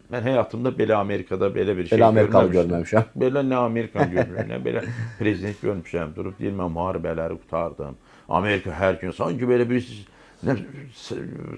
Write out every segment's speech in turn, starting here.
Mən həyatımda belə Amerikada belə bir şey Belə Amerikalı görməmişdim. görməmişəm. Belə nə Amerikan görmüşəm, nə belə prezident görmüşəm. Durub deyir mən müharibələri qurtardım. Amerika hər gün sanki belə bir nə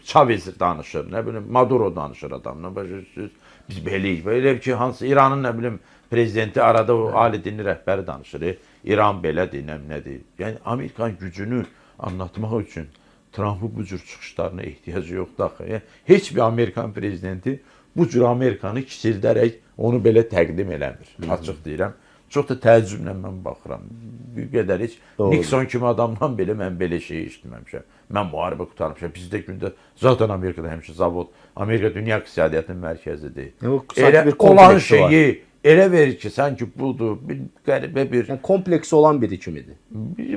Chavez danışır, nə bilim Maduro danışır adamla. Başa düşürsüz? Biz beləyik. Belə ki hansı İranın nə bilim prezidenti arada o ali dinli rəhbəri danışır. İran belədir, nə nədir. Yəni Amerikan gücünü anlatmaq üçün Trumpın bu cür çıxışlarına ehtiyacı yoxdur axı. Yəni, heç bir Amerikan prezidenti bu cür Amerikanı kiçildərək onu belə təqdim eləmir. Açıq deyirəm. Çox da təəccüblə mən baxıram. Bir qədər heç Doğrudur. Nixon kimi adamdan belə mən belə şey eşitməmişəm. Mən müharibə qurtarmışam. Bizdə gündə zaten Amerikada həmişə zavod, Amerika dünya iqtisadiyyatının mərkəzidir. Yəni, bu sanki Elə bir olan kompleksi var. şeyi elə verir ki, sanki budur, bir qəribə bir Yəni kompleksi olan biri kimidir.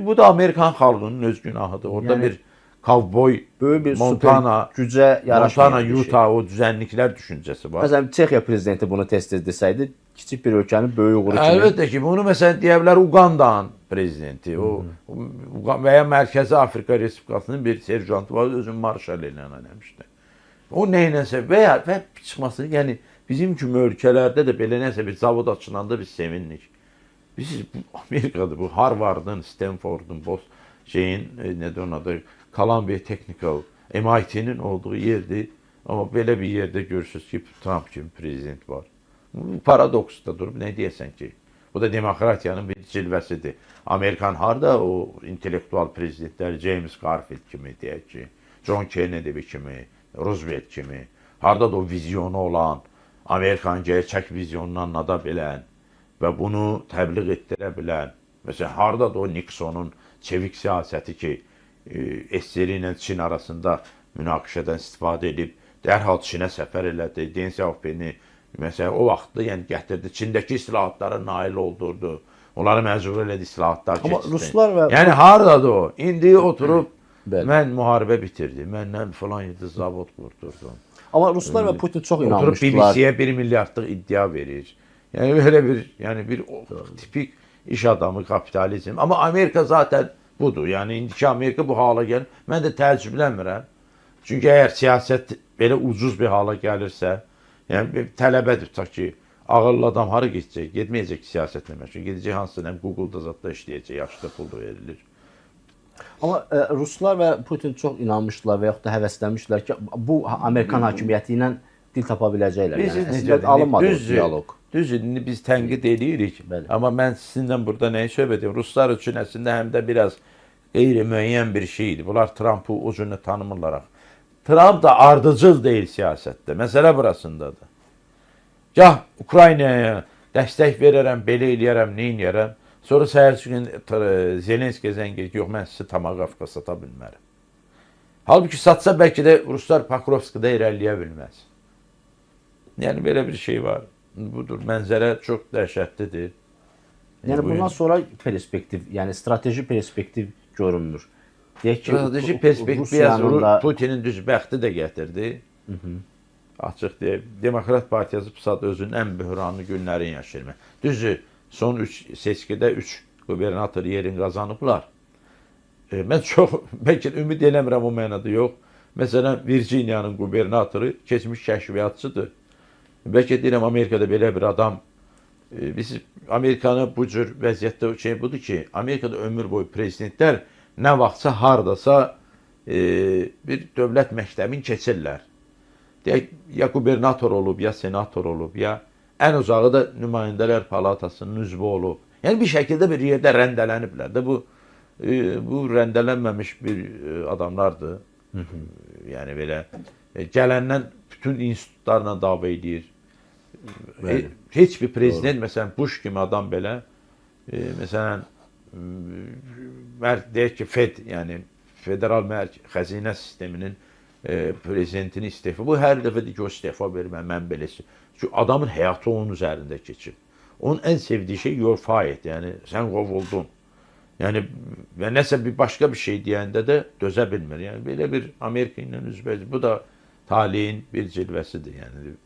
Bu da Amerikan xalqının öz günahıdır. Orada Yəni bir kovboy, böyük bir Montana, super gücə yaraşmayan Montana, bir şey. Utah o düzənliklər düşüncəsi var. Məsələn, Çexiya prezidenti bunu tez-tez desəydi, kiçik bir ölkənin böyük uğuru kimi. Əlbəttə ki, bunu məsələn deyə bilər Uqandanın prezidenti, o və ya Mərkəzi Afrika Respublikasının bir serjantı var, özünü marşal elan eləmişdi. O nə ilənsə və ya və çıxması, yəni bizim kimi ölkələrdə də belə nəsə bir zavod açılanda biz sevinrik. Biz bu Amerikada bu Harvardın, Stanfordun, Bos şeyin nədir onun adı, Columbia Technical, MIT-nin olduğu yerdir. Amma belə bir yerdə görürsüz ki, Trump kimi prezident var. Bu paradoksda durub nə deyəsən ki? Bu da demokratiyanın bir cilvəsidir. Amerikan harda o intellektual prezidentlər James Garfield kimi deyək ki, John Kennedy kimi, Roosevelt kimi, harda da o vizyonu olan, Amerikanın gerçək vizyonunu anlada bilən və bunu təbliğ etdirə bilən, məsələn, harda da o Nixonun çevik siyasəti ki, SSR ilə Çin arasında münaqişədən istifadə edib, dərhal Çinə səfər elədi, Deng Xiaopini məsələn o vaxtda yəni gətirdi, Çindəki islahatlara nail oldurdu. Onları məcbur elədi islahatlar Amma keçsin. ruslar və Yəni hardadır o? İndi oturub Bəli. mən müharibə bitirdim. Məndən falan yerdə zavod qurdurdum. Amma ruslar və Putin çox Oturub inanmışdılar. BBC-yə 1 milyardlıq iddia verir. Yəni belə bir, yəni bir tipik iş adamı kapitalizm. Amma Amerika zaten budur. Yəni indiki Amerika bu hala gəlir. Mən də təəccüblənmirəm. Çünki əgər siyasət belə ucuz bir hala gəlirsə, yəni bir tələbədir tutaq ki, ağıllı adam hara gedəcək? Getməyəcək ki, siyasətlə məşğul. Gedəcək hansısa nə Google-da zətdə işləyəcək, yaşlı pul da verilir. Amma ruslar və Putin çox inanmışdılar və yaxud da həvəslənmişdilər ki, bu Amerikan hakimiyyəti ilə dil tapa biləcəklər. Yəni Bilirsiniz əslində necədir? alınmadı o Düzdür. dialoq. Düzdür, indi biz tənqid eləyirik. Bəli. Amma mən sizinlə burada nəyi söhbət edirəm? Ruslar üçün əslində həm də biraz qeyri-müəyyən bir şeydir. Bunlar Trumpı o cürlə tanımırlar axı. Trump da ardıcıl deyil siyasətdə. Məsələ burasındadır. Gah Ukraynaya dəstək verərəm, belə eləyərəm, nə eləyərəm. Sonra səhərsi gün Zelenskiyə zəng edir ki, yox, mən sizi Tomahawk sata bilmərəm. Halbuki satsa bəlkə də ruslar Pokrovskada irəliləyə bilməz. Yəni belə bir şey var. Budur. Mənzərə çox dəhşətlidir. Yəni Bugün bundan sonra perspektiv, yəni strateji perspektiv görünmür. Deyək ki, strateji perspektiv biraz Rusiyanın da Putinin düz bəxti də gətirdi. Açıq deyək, Demokrat Partiyası bu saat özünün ən böhranlı günlərini yaşayır. Düzdür, son 3 seçkidə 3 qubernator yerini qazanıblar. Mən çox bəlkə də ümid eləmirəm o mənada yox. Məsələn, Virginiyanın qubernatoru keçmiş kəşfiyyatçıdır. Bəlkə deyirəm Amerikada belə bir adam biz Amerikanı bu cür vəziyyətdə şey budur ki, Amerikada ömür boyu prezidentlər nə vaxtsa hardasa bir dövlət məktəbini keçirlər. Deyək, ya qubernator olub, ya senator olub, ya ən uzağı da nümayəndələr palatasının üzvü olub. Yəni bir şəkildə bir yerdə rəndələniblər də bu bu rəndələnməmiş bir adamlardır. Yəni belə gələndən bütün institutlarla dava eləyir. Bəli. Heç bir prezident məsələn Bush kimi adam belə məsələn deyək ki Fed, yəni federal xəzinə sisteminin prezidentini istefa. Bu hər dəfə deyir ki, o istefa vermə, mən beləsi. Çünki adamın həyatı onun üzərində keçib. Onun ən sevdiyi şey you're fired, yəni sən qovuldun. Yəni və nəsə bir başqa bir şey deyəndə də dözə bilmir. Yəni belə bir Amerika ilə üzbəüz. Bu da taleyin bir cilvəsidir yəni.